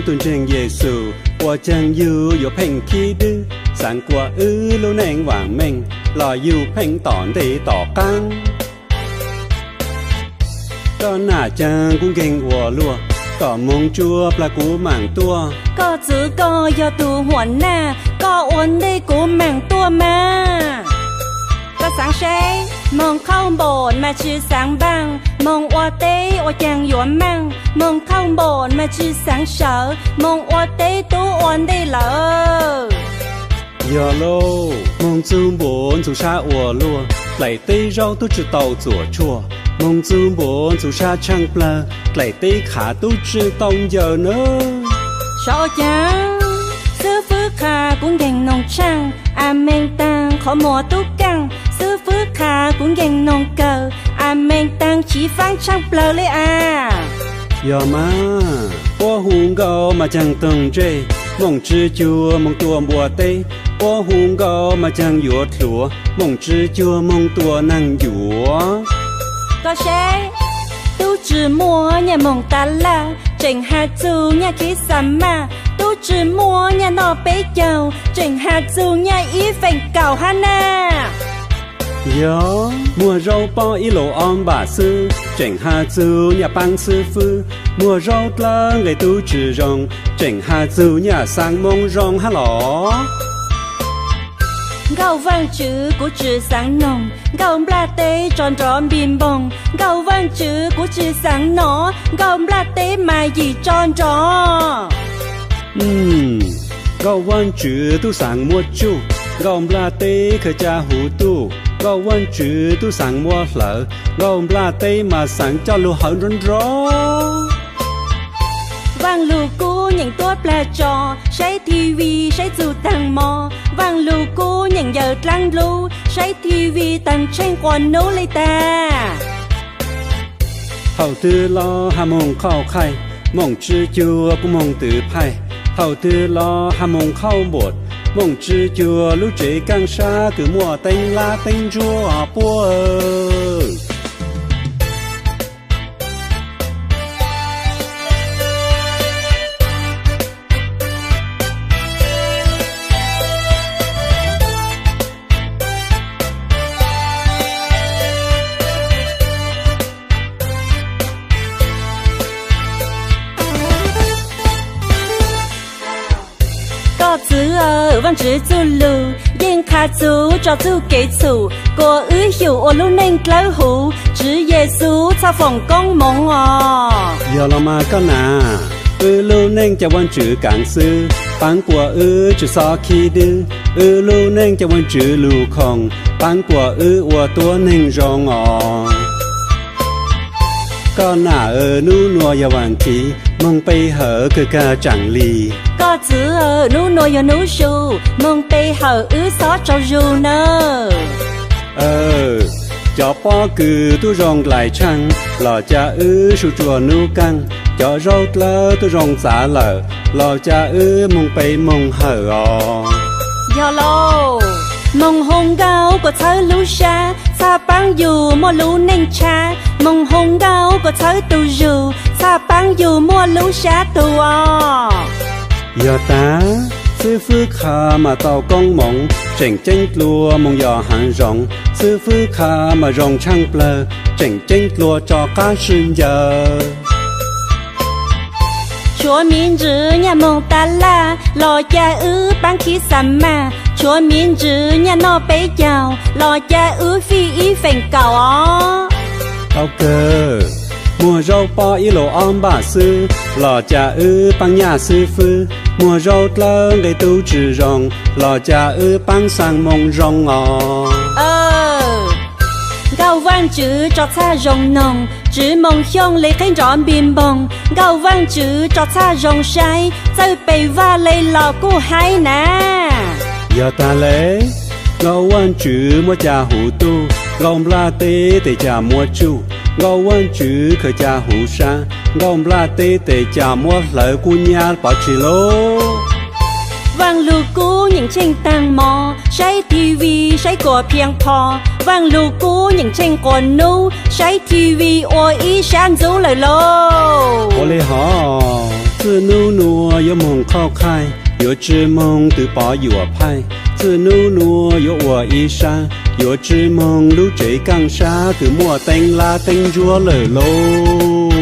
Tus ntseeg Yexus uas cog yug yuav pheej khib dwb, xaav kuas wb lub neej vaam meej los yug pheej tom ntej tom qaab. Koj nam caag kuv nkeeg ua luaj, tom moog tsua plag kuv maam tuaj. Koj txwv koj yog tug huam naj, koj ua ntej kuv maam tuaj mas. Koj xaav saib, moog khauj npaum mas tsi xaav npaaj, moog ua teb ua caag yuav maaj, moog khauj npaum mas tsi xaav sawv, moog ua teb tub ua ntej lawm. Yog lauj, moog txug npaum ntxhov sab ua luaj, dlaim teb zaub tub tsi tau txuam tshuaj, moog txug npaum ntxhov sab tshaaj plawg, dlaim teb qhav tub tsi tau ncaws nawb. Sov ua caag, xwb fwb qha kuv nkeeg noog tshaaj, a meej taag qhov muag tub kaaj, xwb fwb qha kuv nkeeg noog kawg, a meej taag chiv faab tshaaj plawg le as. Yog mas, puab hu nkauj mas caag toog ntsej, moog tsi cuag moog tua npua teb, puab hu nkauj mas caag yuav dluav, moog tsi cuag moog tua neeg yuav. Koj saib, tub tsi muaj nyaj moog tas laj, tseem has txug nyaj khib xa maj, tub tsi muaj nyaj noj peb caug, tseem has txug nyaj ib feem kaum hab na. Yog, muag zaub pob ib lus ob npam xwb, tseem has txug nyaj paab xwb fwb, muag zaub dlawb nqe tub tsi zoo, tseem has txug nyaj xaav moo zoo hab los. Nkauj Vaajtswv kuv tsi xaav noog, nkauj nplaj teb tso nrov npig npoog, nkauj Vaajtswv kuv tsi xaav nov, nkauj nplaj teb mas yim tso nrov. Nkauj Vaajtswv tub xaav muab tsuj, nkauj nplaj teb khaws ca huv tuj, nkauj Vaajtswv tub xaav muab hlawv, nkauj nplaj teb mas xaav coj lug hawv nrov nrov. Vaaj Lug Kub nyeem tuab plag tso, saib TV saib txug taag mo, Vaaj Lug Kub nyeem yawm dlaab ntlub, saib TV taag tsheej quas nub le taag. Thaum twg los has moog qhauj qhaij, moog tsi cuag kuv moog tw phaij. Thaum twg los has moog qhauj npuam, moog tsi cuag lub tsev kaaj sab kws muaj teeb lab teeb ntsuab puab. Koj txwv Vaajtswv txuj lug, yeej qha txug tso txuj kev txhum, kuas wb xyum ua lub neej dlawb huv, Tswv Yexus txhaj foom koob moov os. Yog los mas koj nam, wb lub neej ca Vaajtswv kaav xwb, paab kuas wb tsi xob khib dwb, wb lub neej ca Vaajtswv lug khoom, paab kuas wb ua tuab neeg zoo os. Koj nam, nub nuav yog vaam khiv, moog pe hawm kawg kag tsaam li. Koj txwv, nub nuav yog nub su, moog pe hawm wb xob tsaug zug nawb. Cov pob kws tub zoo nqlais tshaaj, los ca wb su tsua nub kaaj, cov zaub dlawb tub zoo txav lawm, los ca wb moog pe moog hawm os. Yog lauj, moog hu nkauj kuas txhawb lub sab, txhaj paab yug muaj lub neej tshab, moog hu nkauj kuas txhawb tug zug, txhaj paab yug muaj lub sab tug os. Yog taag, xwb fwb qha mas tau koob moov, tseem ceeb dlua moog yog haav zoov, xwb fwb qha mas zoo tshaaj plawg, tseem ceeb dlua tso qab sib ncaws. Tshuav miv ntsws nyaj moog tas laj, los ca wb paab khib xa maj, tshuav miv ntsws nyaj noj peb caug, los ca wb fij ib feem kaum os. Tau kawg, muag zaub pob ib lus ob npam xwb, los ca wb paab nyaj xwb fwb, muag zaub dlawb nqe tub tsi zoo, los ca wb paab xaa moo zoo os. Nkauj Vaajtswv tso txhaj zoo noog, Tswv Moo Xyooj le qhib nrov npig npoog, nkauj Vaajtswv tso txhaj zoo saib, txawj pes vaj le los kuj haib na. Yog taag le, nkauj Vaajtswv muab ca huv tuj, nkauj nplaj teb tes ca muab tsuj, nkauj Vaajtswv khaws ca huv sab, nkauj nplaj teb tes ca muab hlawv kub nyab pov tsi lauj. Vaaj Lug Kub nyeem tsheej taag mo, saib TV saib kuas phiaj pho, Vaaj Lug Kub nyeem tsheej quas nub, saib TV ua ib sab ntxub lawm lauj. Ua le hov, Txwj nub nua yuav moog qhauj qhaij, yuav tsi moog tw pov yuam phaij. Txwj nub nua yuav ua ib sab, yuav tsi moog lub tsev kaaj sab kws muaj teeb lab teeb ntsuab lawm lauj.